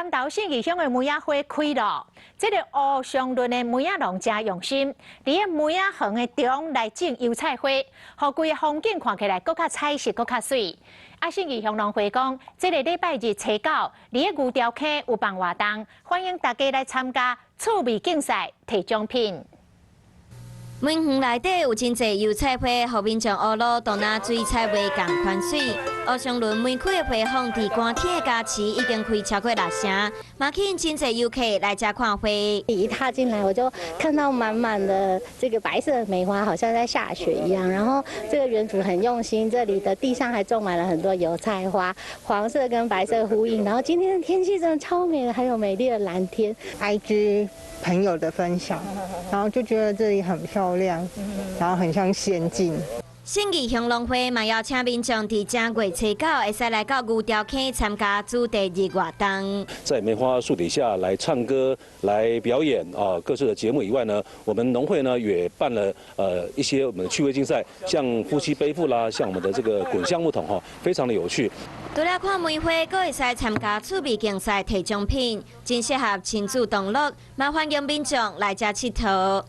南投信義鄉的梅仔花開囉，這个烏松崙的梅仔農誠用心，佇个梅仔園的中來種油菜花，予規个風景看起來閣較彩色、閣較媠。啊，信義鄉農會講，這个禮拜日初九，佇个牛潮坑有辦活動，歡迎大家來參加趣味競賽，提獎品。梅園內底有真濟油菜花，予民眾學路當若水彩畫仝款媠。烏松崙梅區的花房佇寒天的加持已經開超過六成，嘛吸引真濟遊客來遮看花。一踏進來，我就看到滿滿的這個白色梅花，好像在下雪一樣。然後這個園主很用心，這裡的地上還種滿了很多油菜花，黃色跟白色呼應。然後今天的天氣真的超美的，還有美麗的藍天。 IG 朋友的分享，然後就覺得這裡很漂亮，然後很像仙境。信義鄉農會嘛邀請民眾佇正月初九會使來到牛潮坑參加主題日活動。在梅花樹底下來唱歌、來表演啊，各式的節目以外呢，我們農會呢也辦了一些我們的趣味競賽，像夫妻背負啦，像我們的這個滾橡木桶哈，非常的有趣。除了看梅花，閣會使參加趣味競賽提獎品，真適合親子同樂，嘛歡迎民眾來遮𨑨迌。